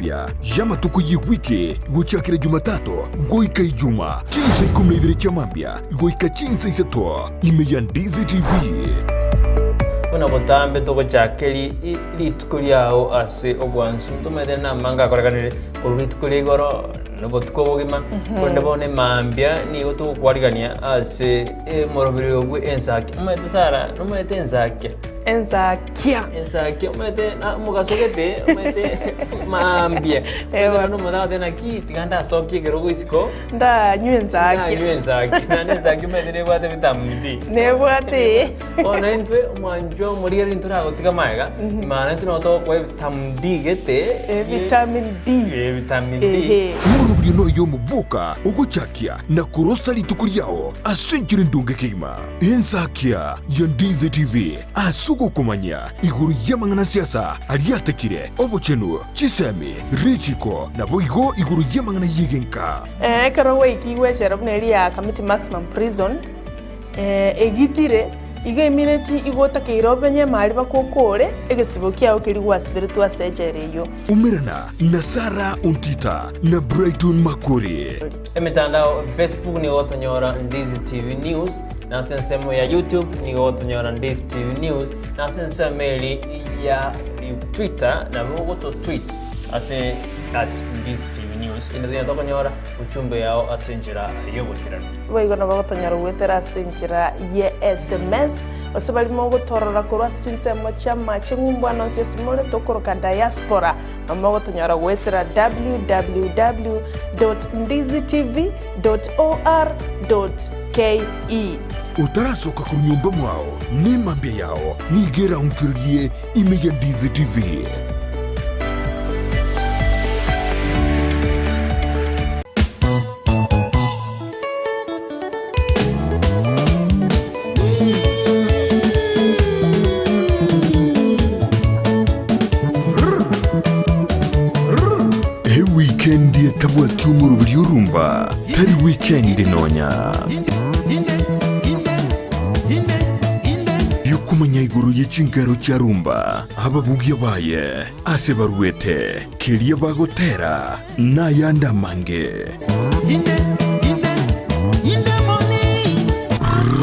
mambia y'amatuko y'ewiki gochakera Jumatatu goika Ijuma, chinsa ikomi na ibere chia mambia goika chinsa isato, ime ya Ndizi TV. Buna botambe togochakeri rituko riao ase obwansu, ntomanyete namange akorekanire korwa rituko ria igoro na obotuko obogima, korende bono emambia nigo togokwarigania ase emoroberio bwe ensaki. Omanyete Sarah, nomanyete ensakia? Ensakia. Ensakia omanyete na omogaso gete omanyete maambia Ewa. omanyete omonto agoteba naki tiga ndasokie ekerogo isiko Ndanywe ensakia. ndanywe ensakia naende ensakia omanyete nebwate vitamin D. Nebwate. Bono intwe omwanchwa omorigereria ntoragotiga magega maana intwe nabo togokoa evitamin D gete Eh, vitamin D. Eh, vitamin D. Ehe. Omoroberio noyo omoboka ogochakia na korosa rituko riao ase enchera endonge kegima. Ensakia ya Ndizi TV ase ogokomanyia igoro y'amang'ana siasa aria atekire, obochenu, chisemi, richiko, naboigo igoro y'amang'ana y'egenka. Ekero gwaikigwe echela buna eria ya Kamiti Maximum Prison, egitire, igo emineti igo otakeire obenye emari bakokore egesibo kiao keria gwasiberetwe ase echela eyio. Umerana na Sarah Ontita na Brighton Makori. Emetandao Facebook nigo ogotonyora Ndizi TV News, na ase ensemo ya YouTube nigo ogotonyora Ndizi TV News, na ase ensemo eri ya Twitter nabo ogototweet ase at Ndizi TV News. Ende tonya tokonyora ujumbe yao ase enchera y'oboikeranu. Boigo nabo gotonyora goetera ase enchera ye sms, gose baria mogotorora korwa ase chinsemo chi'amache ng'umbu ande onsi ase more tokoroka diaspora, nabo mogotonyora goetera www dot ndizitv dot or dot ke. Otarasoka korwa nyomba mwao, nemambia yao nigo eraonchorerie ime ya Ndizi TV. Ewikendi etabwati omoroberi orumba tari wikendi nonya. Yokomanya igoro ye chingero chia rumba, ababugia baye, ase baruete, keria bagotera, nayande amange.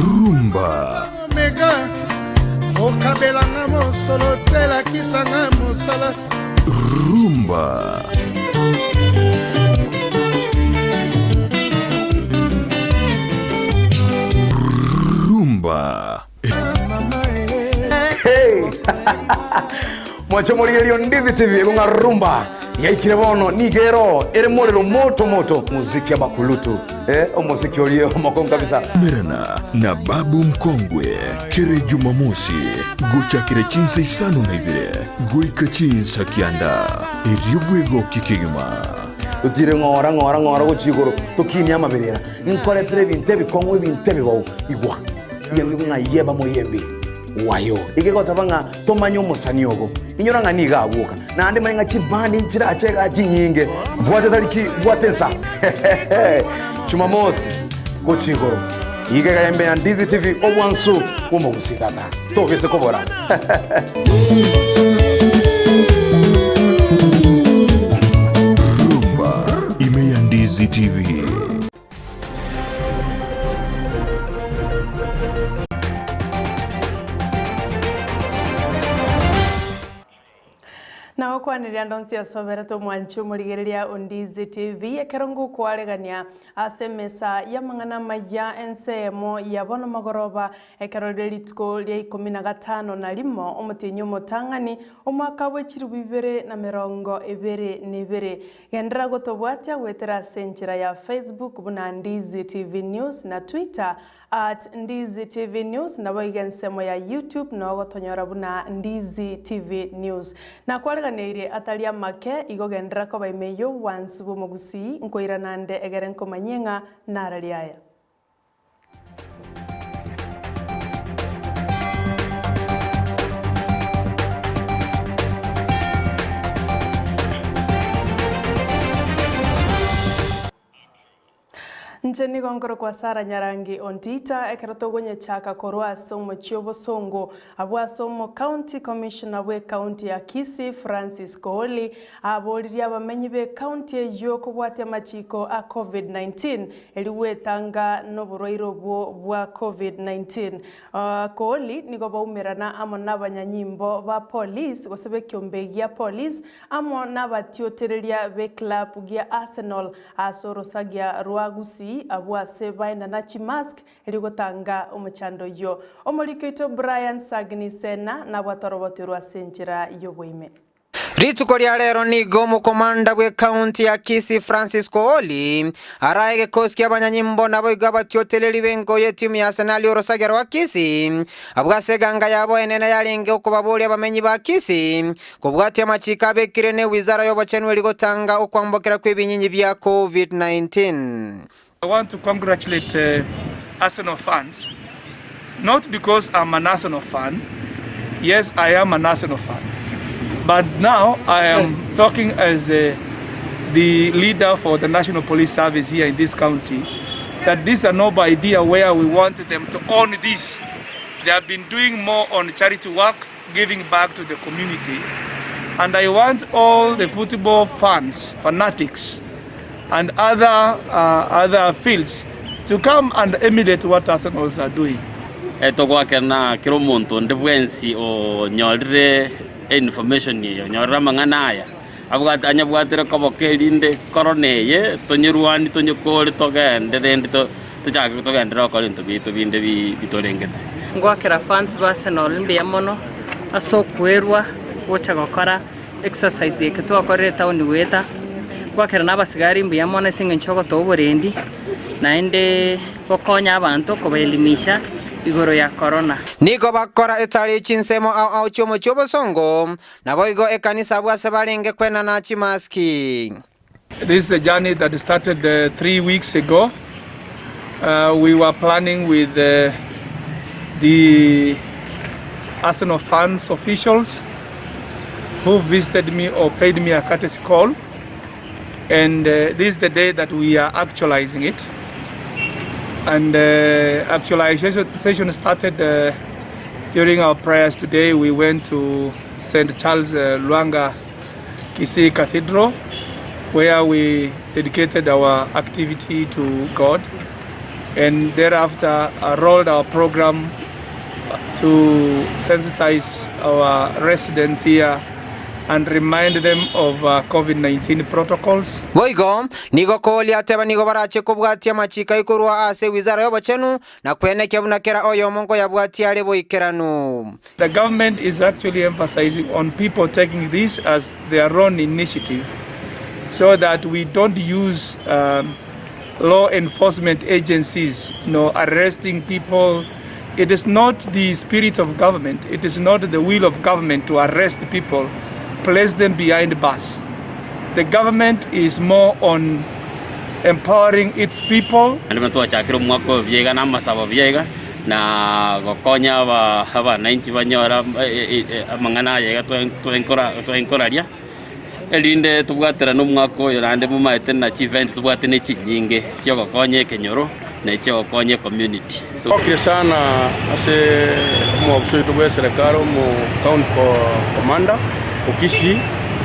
Rumba. Omega okabela nga mosolo te lakisa nga mosala Rumba. Rumba. Hey! Mwanche morigererio Ndizi TV egong'a rumba yaikire bono nigo ero ere morero moto moto muziki abakulutu eh, omosiki orie omokongu kabisa Merana na Babu Mkongwe kere Jumamosi gochakera chinsa isano na ibere goika chinsa kianda erio bwegoki kegima. Totire ng'ora ng'ora ng'ora gochia igoro tokinie amaberera nkoretere ebinto ebikong'u ebinto ebibou igwa Yeng'igwe ng'a yeba moyembe wayo. Egegoteba ng'a tomanye omosani ogo. Inyora ng'a nigo agwoka. Naende manye ng'a chibandi nchirache igaa chinyinge. Bwate tariki, bwate ensa. Jumamosi gochia igoro. Iga iga embe ya Ndizi TV obwansu bw'omogusii tata. Tobise kobora. Rumba ime ya Ndizi TV. Na gokwaneria ande onsi asoberete omwanchi omorigereria o Ndizi TV ekero ngokwaregania ase emesa y'amang'ana amaya ense eyemo ya bono magoroba ekero rire rituko ria ikomi na gatano na rimo omotienyi omotang'ani omwaka bwe chilifu ibere na merongo ebere na ebere Genderera gotobwatia goetera ase enchera ya Facebook buna Ndizi TV News na Twitter at Ndizi TV News naboigo ensemo ya YouTube noo gotonyora buna Ndizi TV News. Nakwareganeirie atari amake igo genderera koba ime y'obwansu bw'omogusii nkoirana nde egere nkomanyie ng'a narari aya. Inche nigo nkorokwa Sarah Nyarangi Ontita, ekero togonyechaka korwa ase omochie obosongo abwo ase omo County Commissioner bwe county ya Kisii Francis Kooli aboririe abamenyi be county eyio kobwatia amachiko a Covid 19 erio gwetanga noborwaire obwo bwa Covid 19. Kooli nigo baumerana amo nabanyanyimbo ba police gose bekiombe gia police amo nabatiotereria be club gia Arsenal Ase orosagia rwa Gusii abwo ase baenana chimask erio gotanga omochando oyio. Omoriki oito Brian Sagini Sena nabwate orobotirwe ase enchera y'oboime. Rituko ria rero nigo omokomanda bw'ekaunti ya Kisii Francis Kooli arae egekosi ki'abanyanyimbo naboigo abatiotereri b'engo y'etimu ya Arsenal orosagia rwa Kisii abwo ase eganga yabo enene yarenge okobaboria abamenyi ba Kisii Kobwatia amachiko abekire ne Wizara y'obochenu eri gotanga okwambokera kw'ebinyinyi bia Covid-19. I want to congratulate Arsenal fans not because I'm an Arsenal fan, yes I am an Arsenal fan but now I am talking as the leader for the National Police Service here in this county that this is a noble idea where we want them to own this. They have been doing more on charity work giving back to the community and I want all the football fans, fanatics and other, uh, other fields to come and emulate what Arsenals are doing. Togoakera kera omonto onde bwensi onyorire information eye, onyorire amang'ana aya, abwate anyabwatire koboko erinde corona eye tonyerwanie tonyekore togende rende tochake togenderere gokora ebinto biaito binde bitorengete. Ngoakera fans ba Arsenal mbuya mono ase okwerwa gocha gokora exercise eke twakorire etown goeta. Ngoakera na abasigari mbuya mono ase eng'encho ogotoa oborendi naende gokonya abanto kobaelimisha igoro ya corona. Nigo bakora etari chinsemo ao ao chi'omochie obosongo, naboigo ekanisa abwo ase barenge kwenana chimaski. This is a journey that started uh, three weeks ago. Uh, we were planning with uh, the Arsenal fans officials who visited me or paid me a courtesy call. And uh, this is the day that we are actualizing it. And uh, actualization session started uh, during our prayers today. We went to St. Charles uh, Lwanga Kisii Cathedral, where we dedicated our activity to God. And thereafter, uh, rolled our program to sensitize our residents here and remind them of uh, COVID-19 protocols. Boigo, nigo Kooli ateba nigo barache kobwatia amachiko ayio korwa ase ewizara y'obochenu, na kwenekia buna kera oyomo nkoyabwatia are boikeranu. The government is actually emphasizing on people taking this as their own initiative so that we don't use um, law enforcement agencies, you know, arresting people. It is not the spirit of government, it is not the will of government to arrest people, place them behind bars. The government is more on empowering its people. Naende buna twachakire omwaka oyo buya iga na amasabo buya iga, na gokonya aba abananchi banyore amang'ana aya iga twenkoraria, erinde tobwaterane omwaka oyo naende momaete na chievent tobwate ne chinyinge chiogokonya ekenyoro na echiogokonya ecommunity. So. Ngokire sana ase omoofisa oito bw'eserekari omo county commander o Kisii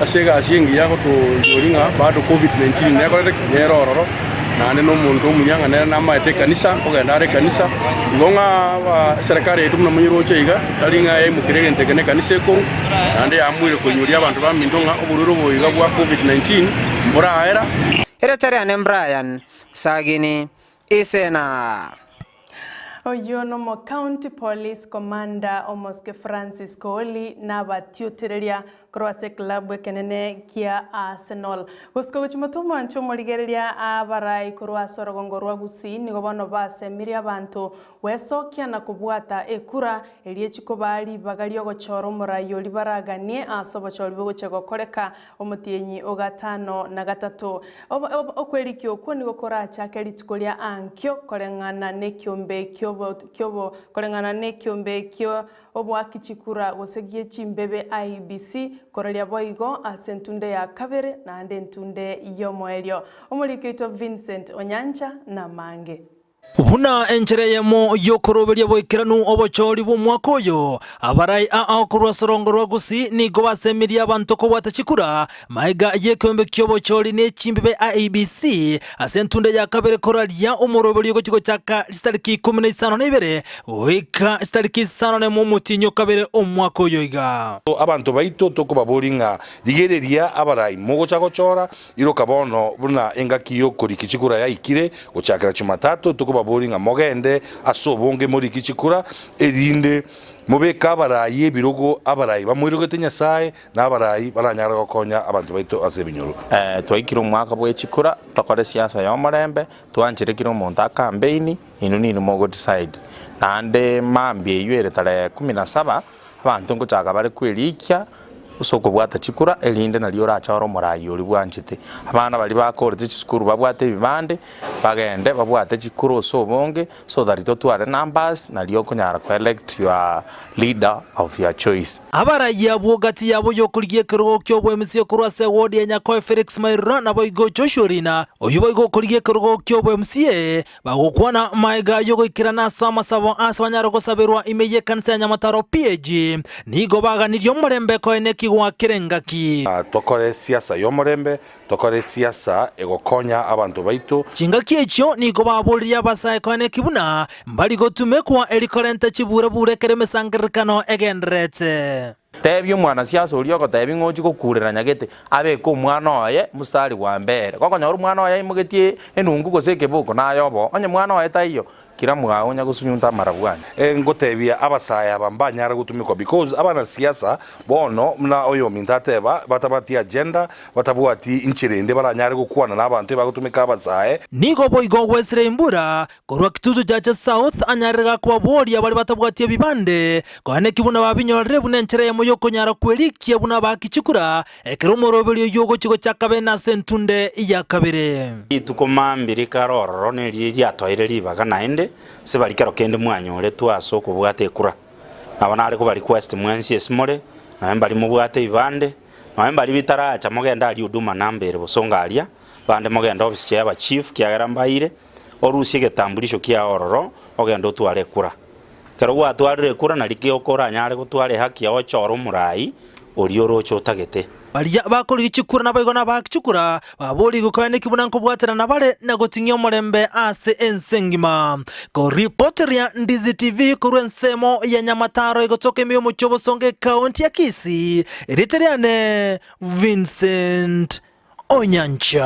ase egasi engiya agotoiyoria ng'a bado Covid-19 nekorete ki? Nere ororo naende nomonto omuya ng'a nere namaete ekanisa nkogenda are ekanisa. Igo ng'a aba eserekari yaito buna monyeroche iga tari ng'a yaimokire egento eke nekanisa ekoru naende yaamuire koinyoria abanto baminto ng'a oborwaire obo iga bwa Covid-19 mboraera. Ere tari ane Brian, Sagini, Isena. Oyio nomo County Police Commander Omosike Francis Kooli nabatiotereria korwa ase eklabu ekenene kia Arsenal. Gosika gochia motwe omwancho omorigereria abarai korwa ase orogongo rwa Gusii nigo bono basemirie abanto gwesokia na kobwata ekura eria echikobaa ribaga riogochora omorai oria baraganie ase obochori bogochia gokoreka omotienyi o gatano na gatato. Okwerikia okwo nigo korachake rituko ria ankio koreng'ana nekiombe kiobo koreng'ana nekiombe kio oboaki chikura gose gie chimbebe IEBC koraria boigo ase entunde ya kabere naende entunde y'omoerio. Omoriki oito Vincent Onyancha namange. Buna enchera eyemo y'okoroberia boikeranu obochori bw'omwaka oyo, abarai aa korwa ase orongo rwa Gusii nigo basemirie abanto kobwata chikura magega y'ekeombe ki'obochori ne chimbibe IEBC ase entunda ya kabere koraria omoroberio ogochia gochaka chitariki ikomi na isano na ibere goika chitariki isano nemo omotienyi o kabere omwaka oyo iga. Abanto baito tokobaboria ng'a rigereria abarai mogocha gochora, Iroka bono buna engaki y'okoriki chikura yaikire, gochakera Chumatatu tokobaboria ng'a mogende ase obonge moriki chikura, erinde mobeke abarai ebirogo, abarai bamoirogete Nyasae, na abarai baranyare gokonya abanto baito ase ebinyoro. Twaikire omwaka bwe chikura, tokore siasa y'omorembe, twanchere kera omonto akampeini, inwe ninwe mogo decide. Naende mambia eywo ere tarehe kumi na saba, Abanto ngochaka bare kwerikia ase okobwata chikura, erinde nario orachore omoraai oria bwanchete. Abana baria bakorete chisukuru babwate ebibande, bagende babwate chikura ase obonge, so that totware numbers nario okonyara ko elect your leader of your choice. Abarai abwo gati yabo y'okorigia ekerogo ki'oboemisia korwa ase ewodi ya Nyakoe Felix Mairura naboigo Joshua Orina, oyio boigo okorigia ekerogo ki'oboemisia Bagokwana magega y'ogoikerana ase amasabo aase banyare gosaberwa ime y'ekanisa ya Nyamataro PAG, nigo baganirie omorembe koenekigwa kera engaki. Tokore siasa y'omorembe, tokore siasa egokonya abanto baito. Chingaki echio nigo baboririe abasae koeneki buna mbari gotumekwa eri korenta chiburebure ekero emesangererekano egendererete. Tebia omwanasiasa oria ogotebi ng'a ochie gokurera nyagete, abeke omwana oye mstari bwa mbere. Gokonyora omwana oye aimogetie enungu gose ekeboko naye obo, onye mwana oye taiyo, kira mwao onya gosunyunta amarabwani. Ngotebia abasae aba mbanyare gotumekwa because abanasiasa bono buna oyominto ateba batabwati agenda, batabwati inchera ende baranyare gokwana na abanto ebagotumeka abasae. Nigo boigo gwesire imbura Korwa Kitutu Chache South anyarire gakobaboria baria batabwati ebibande, koeneki buna babinyorire buna enchera eyemo y'okonyara kwerikia buna abaaki chikura, ekero omoroberio oyio ogochia gochaka bene ase entunde ya kabere. Rituko mambia rikare ororo neriria riatoeire ribaga naende, ase baria kero kende mwanyoretwe ase okobwata ekura. Nabo nare koba request mwensi ase more, nonya mbaria mobwate ebibande, nonya mbaria bitaracha mogende aria huduma number ere bosongo aria, bande mogende office chia abachief kiagera mbaire, Orusie egetambulisho kiao ororo, ogende otware ekura. Ekero gwatwarire ekura nari ki okoranyare gotwara ehaki yao ochore omorai oria oroche otagete. Baria bakorigia chikura naboigo nabaaki chikura, baborigwe koeneki buna nkobwaterana bare na goting'ia omorembe ase ense engima. Koripoteria Ndizi TV korwa ensemo ya Nyamataro egotoka ime y'omochie obosongo ekaunti ya Kisii, erieta riane Vincent Onyancha.